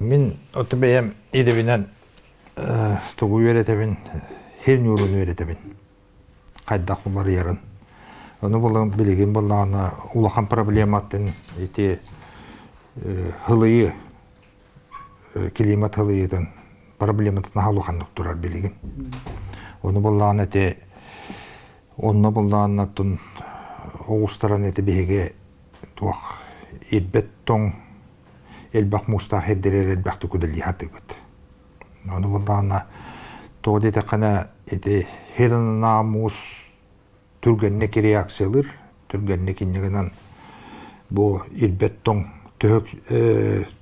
Мин оту бэйэм идэбинэн тугу үөрэтэбин, хир ньуурун үөрэтэбин. Хайдах уларыйарын. Ону булан билигин буллаҕына улахан проблематын ити һылыйы климат һылыйытын проблематын наһаа улаханнык турар билигин. Ону буллаҕына ити онно буллаҕына оттон оҕустаран ити биһиги туох ирбэт тоҥ элбэх муустаах сирдэригэр элбэхтик үлэлии сатыыбыт. Ону буллаҕына тоҕо диэтэххинэ ити хирынаа муус түргэнник реакциялыыр, түргэнник инньэ гынан бу ирбэт тоҥ төһө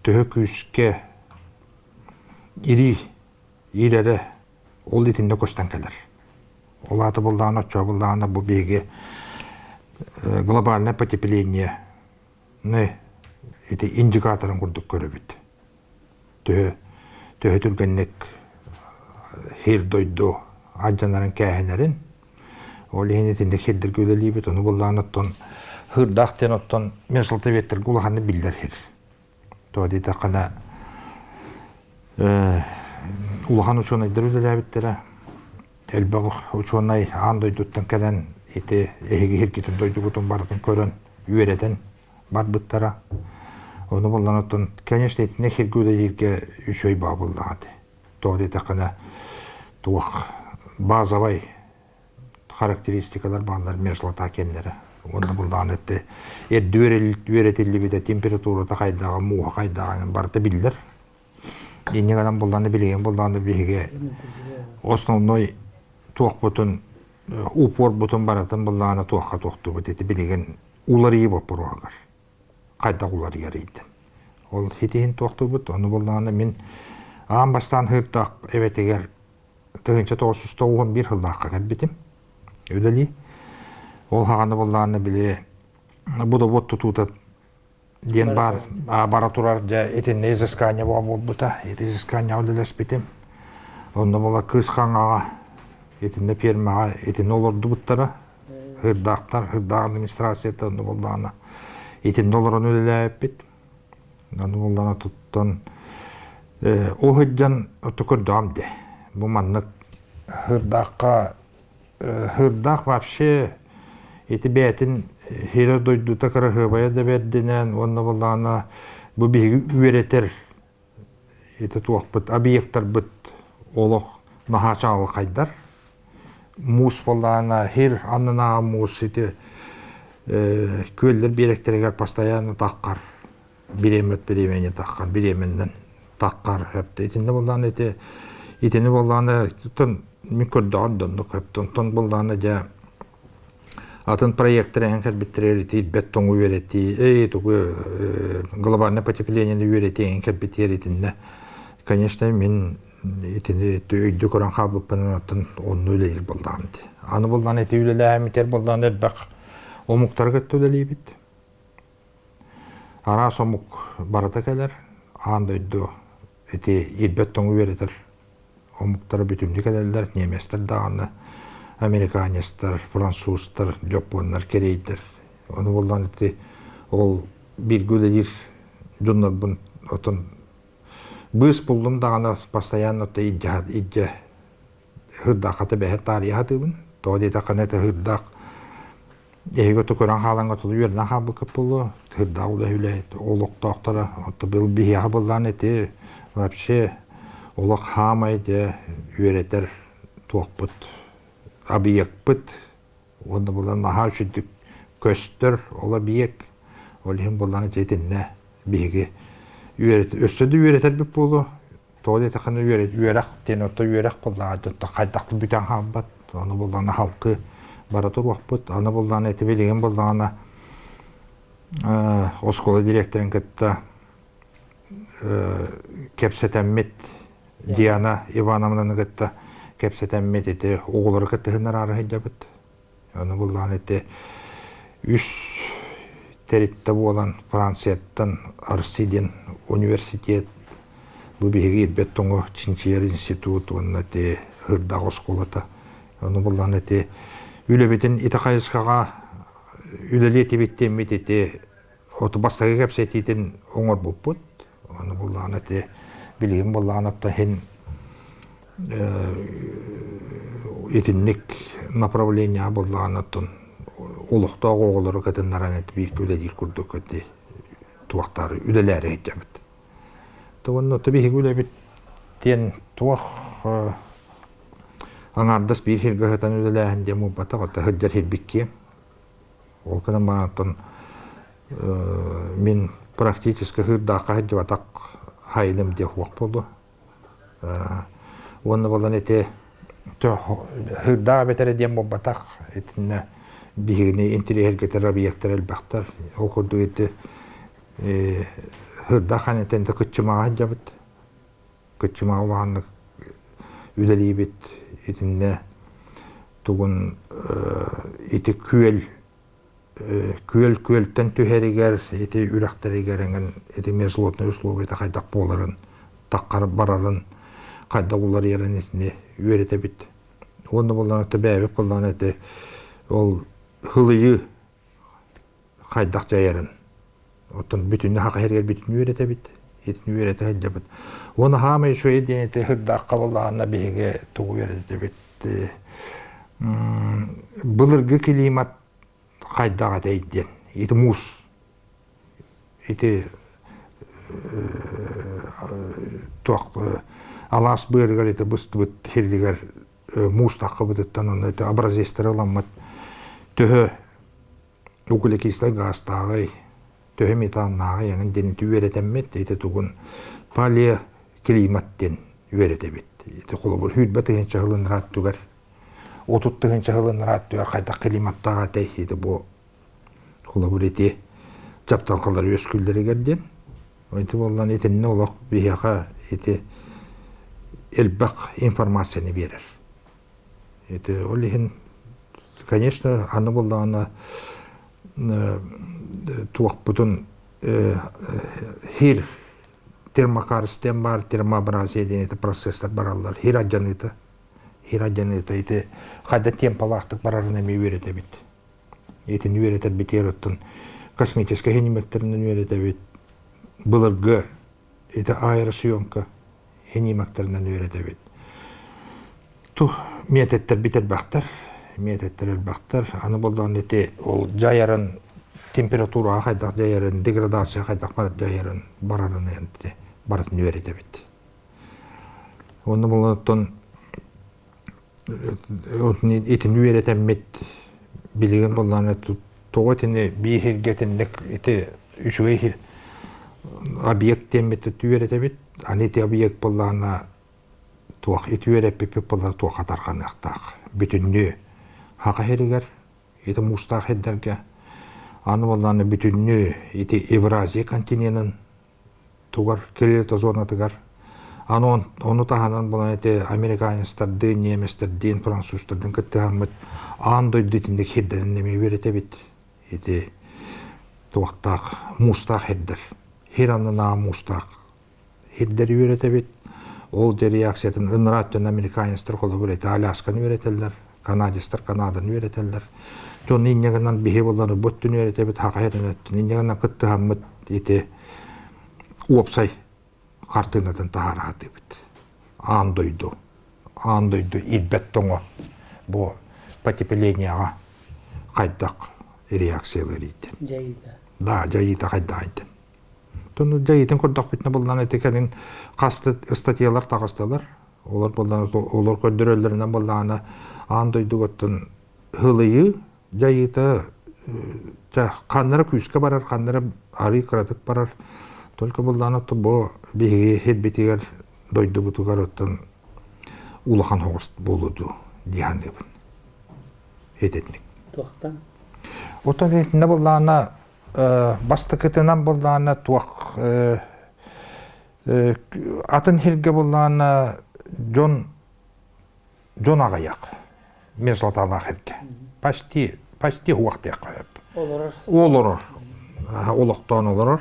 төһө күүскэ ирии иирэрэ ол итиннэ көстөн кэлэр. Ол аата буллаҕына оччоҕо буллаҕына бу биһиги глобальное потепление ити индикаторын курдук көрөбүт. Төһө төһө түргэнник сир дойду алдьанарын кээһэнэрин ол иһин итинник сирдэргэ үлэлиибит. Ону буллаан оттон һыырдаах диэн оттон мерзлотоведтергэ улаханнык биллэр сир. Тоҕо диэтэххинэ улахан учуонайдар үлэлээбиттэрэ. Элбэх учуонай аан дойдуттан кэлэн ити эһиги сиргитин дойдугутун барытын көрөн, үөрэтэн барбыттара. Ону буллан оттон, конечно, итинник сиргэ үлэлииргэ үчүгэй баа буоллаҕа ити. Тоҕо диэтэххинэ, туох базовай характеристикалар бааллар мерзлота киэннэрэ. Уонна буллаҕына ити эрдэ үөрэтиллибитэ температурата хайдаҕа, мууһа хайдаҕа барыта биллэр. Инньэ гынан буллаҕына билигин буллаҕына биһиги основной туохпутун упорбутун барытын буллаҕына туохха туохтуубут ити билигин уларыйыы боппуруоһугар хайдах уларыйар ыйдын. Ол хитиһин туохтуубут ону буллаҕына мин аан бастаан һыырдаах эбэтигэр 1991 сыллаахха кэлбитим үлэлии. Ол хаҕана буллаҕына били бу добуот тутуута диэн баар бара турар дьэ итиннэ изыскание буолбута. Ити изысканияҕа үлэлэспитим. Онно була Кыыс Хаҥаҕа итиннэ фермаҕа итиннэ олордубуттара. Һырдаахтар, Һырдаах администрацията онно буоллаҕына итиннэ олорон үлэлээбиппит. Ону буоллаҕына туттан ол сылдьан ото көрдөҕүм дии. Бу маннык Һырдаахха Һырдаах вообще ити бэйэтин сирэ дойдута кыраһыабайа да бэрдинэн уонна буоллаҕына бу биһиги үөрэтэр ити туохпут объектарбыт олох наһаа чаҕылхайдар. Муус буоллаҕына сир аннынааҕы муус ити күөллэр биэрэктэригэр постоянно таххар бириэмэт бириэмэни таххар бириэмэннэн таххар хөптө итиннэ буоллаҕына ити итини буоллаҕына мин көрдөҕүм да оннук хөптө онтон буоллаҕына дьэ атын проектор эҥин кэлбиттэригэр ити ирбэт тоҥу үөрэтии эй тугу глобальное потеплениены үөрэтии эҥин кэлбитигэр итиннэ конечно мин итини өйдүү көрөн хаалбыппын оттон онно үлэлиир буоллаҕым ити аны буоллаҕына ити үлэлээһиммитигэр буоллаҕына элбэх омуктары кытта үлэлиибит Араас омук барыта кэлэр, аан дойду ити ирбэт тоҥу үөрэтэр омуктара бүтүннүү кэлэллэр, немецтэр даҕаны, американецтар, французтар, дьоппуоннар, кэриэйдэр. Ону буоллаҕына ити ол бииргэ үлэлиир дьоннорбун отон быыс буллум даҕаны постоянно илдьэ илдьэ Һырдаахха тэбэһэ таарыйа сатыыбын. Тоҕо диэтэххинэ это һырдаах эһиги ото көрөн хаалаҥҥа тулу үөрэнэн хаалбыккыт буолуо. Һырдаах үлэ олохтоохторо. Ото бил биһиэхэ быллаан эти вообще олох хаамай дьэ үөрэтэр туохпут объекпыт Уонна булан наһаа үчүгдүк көстөр ол объект. Ол иһин буллан итиннэ биһиги өссө да үөрэтэрбит буолуо. Тоҕо диэтэххинэ үөрэх диэн орто үөрэх буоллаҕа хайдах да бүтэн хаалбат. Ону буллаҕына халкы бара туруохпут. Аны буллаҕына ити билигин буллаҕына оскуола директорын кытта кэпсэтэммит Диана Ивановнаны кытта кэпсэтэммит ити оҕолору кыттыһыннараары сылдьабыт. Ону буллаан ити үс тэрилтэ буолан Францияттан Арси диэн университет бу биһиги ирбэт тоҥу чинчийэр институт уонна ити Һырдаах оскуолата. Ону буллаан ити үлэбитин ити хайысхаҕа үлэлиэ этибит диэммит ити Оту бастакы кэпсэтиитин оҥорбуппут. Ону буллаҕына ити. Билигин буоллаҕына иһин итинник направление буоллаҕына оттон олохтоох оҕолору кытыннаран бииргэ үлэлиир курдук туохтаары үлэлээри сылдьабыт. Уонна биһиги үлэбит диэн туох аҥаардас биир сиргэ сытан үлэлээһин диэн буолбатах, оттон сылдьар сирбит киэҥ. Ол гынан баран оттон мин практически сыырдаахха сылдьыбатах хайыным диэх уох буолуо. Уонна буолан ити сыырдаах эбэтэрэ диэн буолбатах, итиннэ биһигини интириэһиргэтэр объектар элбэхтэр. Ол курдук ити сыырдаах ханытын да кыччымаҕа сылдьабыт. Кыччымаҕа улаханнык үлэлиибит. Итиннэ тугун ити күөл күөл күөлтэн түһэригэр ити үрэхтэригэр эҥин ити мерзлотнай условията хайдах буоларын таххар барарын хайдах уларыйарын итини үөрэтэбит уонна буоллаҕына бэйэбит буоллаҕына ити ол һылыйыы хайдах дьайарын оттон бүтүннүү хаха иһэригэр бүтүннүү үөрэтэбит итини үөрэтэ сылдьабыт уонна хаамай үчүгэй диэн ити сырдаахха буоллаҕына биһиги тугу үөрэтэбит былыргы климат хайдах этэй диэн ити муус ити туох алаас быарыгар ити быстыбыт сиригэр муус таххыбытыттан онно ити образецтары ыламмыт төһө углекислай гаастааҕый, төһө метаннааҕый эҥин диэн ити үөрэтэммит, ити тугун палеоклимат диэн үөрэтэбит. Ити холобур 20 тыһыынча сылын ырааттыгар, 30 тыһыынча сылын ырааттыгар хайдах климаттаах этэй, ити бу холобур ити дьапталҕалар үөскүүллэригэр диэн. Ити буоллан итиннэ олох биһиэхэ ити элбэх информацияны биэрэр. Ити ол иһин, конечно, аны буоллаҕына туохпутун хир термокарстен баар термоабразия диэн ити процесстар бараллар. Хир алдьаныыта. Хир алдьаныыта ити хайда темпалаахтык барарын эмиэ үөрэтэбит. Итини үөрэтэрбитигэр оттон космическай хинимэктэринэн үөрэтэбит. Былыргы ити аэросъемка хинимэктэринэн үөрэтэбит. Тух миэтэттэрбит элбэхтэр, миэтэттэр элбэхтэр. Аны буоллаҕына ити ол дьайарын температураҕа хайдах дьайарын, деградация хайдах барар дьайарын барарын ити барытын үөрэтэбит. Онно буоллаҕына итини үөрэтэммит билигин буоллаҕына тоҕо итини биир сиргэ итинник ити үчүгэй объект диэммит үөрэтэбит. Аны ити объект буоллаҕына туох ити үөрэппиппит буоллар туохха тарҕаныахтаах. Бүтүннүү Саха сиригэр, ити муустаах сирдэргэ, аны буоллаҕына бүтүннүү ити Евразия континенын тугар Кирилл зонатыгар аны ону таһынан буолан ити американецтардыын, немецтэрдиин, французтардыын кыттыһаммыт аан дойду итинник сирдэрин эмиэ үөрэтэбит. Ити туохтаах муустаах сирдэр. Сир аннынааҕы муустаах сирдэри үөрэтэбит. Ол реакциятын ыныраа өттүн американецтар холобур ити Алясканы үөрэтэллэр, канадецтар Канаданы үөрэтэллэр. Дьон инньэ гынан биһи буоллар бу өттүн үөрэтэбит, хаха сирин өттүн. Инньэ гынан кыттыһаммыт ити уопсай хартыынатын таһаара сатыыбыт. Аан дойду, аан дойду ирбэт тоҥо бу потеплениеҕа хайдах реакциялыыр ийтэн. Дьайыыта. Да, дьайыыта хайдах ийтэн. Тону дьайыытын көрдөхпүтүнэ буллан ити кэлин хас ыстатыйалар таҕыстылар. Олор буллан олор көрдөрөллөрүнэн буллаҕына аан дойдугуттан һылыйыы дьайыыта ханнара күүскэ барар, ханнара арыы кыратык барар. Только буллаҕына бу биһиги сирбитигэр дойдубутугар оттон улахан оҕус буолуо дуу дии саныыбын. Итинник. Туохтан? Оттон итиннэ буллаҕына бастакытынан буллаҕына туох атын сиргэ буллаҕына дьон дьон аҕыйах мерзлоталаах сиргэ почти почти уохтуохха сөп олорор олорор олохтоон олорор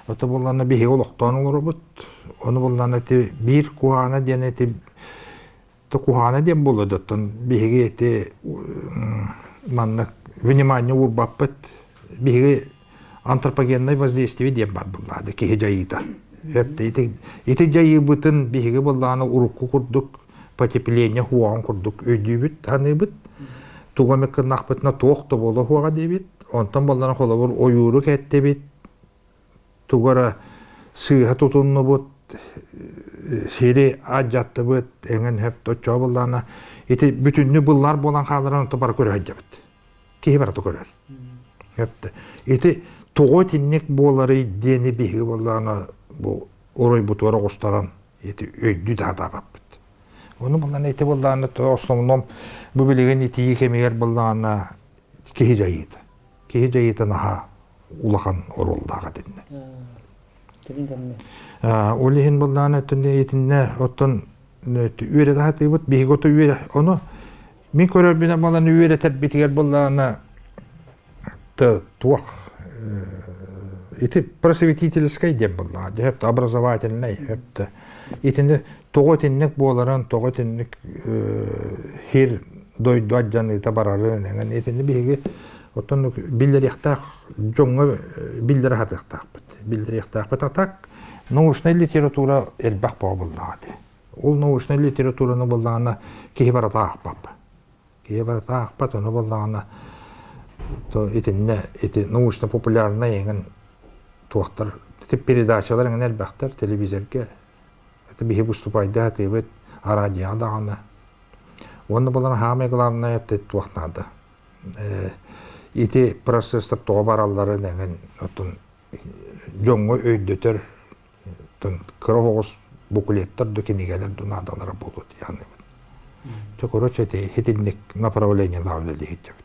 ото буллаҕына биһиги олохтоон олоробут ону буллаҕына ити биир куһаҕана диэн ити куһаҕана диэн буолуо да оттон биһиги ити маннык внимание уурбаппыт биһиги антропогеннай воздействие диэн бар буоллаҕа киһи дьайыыта. Ити, ити дьайыыбытын биһиги буоллаҕына урукку курдук потепление хуоҕун курдук өйдүүбүт, саныыбыт. Тугу эмэ гыннахпытына туох да буола хуоҕа диэбит. Онтон буоллаҕына холобур ойууру кэттибит, тугу эрэ сыыһа тутуннубут, сири алдьаттыбыт, эҥин сөп оччоҕо буоллаҕына ити бүтүннүү быллар буолан хааларын онто бары көрө сылдьабыт. Киһи барыта көрөр. Ити тоҕо итинник буоларый диэни биһиги буоллаҕына бу оройбутугар оҕустаран ити өйдүү да сатаабаппыт. Ону буоллаҕына ити буоллаҕына основном бу билигин итии кэмигэр буоллаҕына киһи дьайыыта. Киһи дьайыыта наһаа улахан оруоллаах этиннэ. Ол иһин буоллаҕына итиннэ оттон үөрэтэ сатыыбыт биһиги ото үөрэ ону Мин көрөрбүнэн буолан үөрэтэрбитигэр буоллаҕына туох ити просветительскай диэн буоллаҕа дьэ образовательнай өптө итини тоҕо итинник буоларын тоҕо итинник хир дойду алдьаныыта барарын эҥин итини биһиги оттон биллэриэхтээх дьоҥҥо биллэрэ сатыахтаахпыт биллэриэхтээхпит а так научнай литература элбэх буоллаҕа дии Ол научнай литератураны буллаҕына киһи барыта аахпат. Киһи барыта аахпат, ону буллаҕына то итиннэ ити научно-популярнай эҥин туохтар ити передачалар эҥин элбэхтэр телевизорга это биһи выступайда сатыыбыт араадьыйаҕа даҕаны. Уонна булан самое главное это туох наада. Ити процесстар тоҕо баралларын эҥин оттон дьоҥҥо өйдөтөр кыра оҕус буклеттар да кинигэлэр да наадалара буолуо диэн. Короче, ити итинник направлениелаах үлэлиһиччэбит.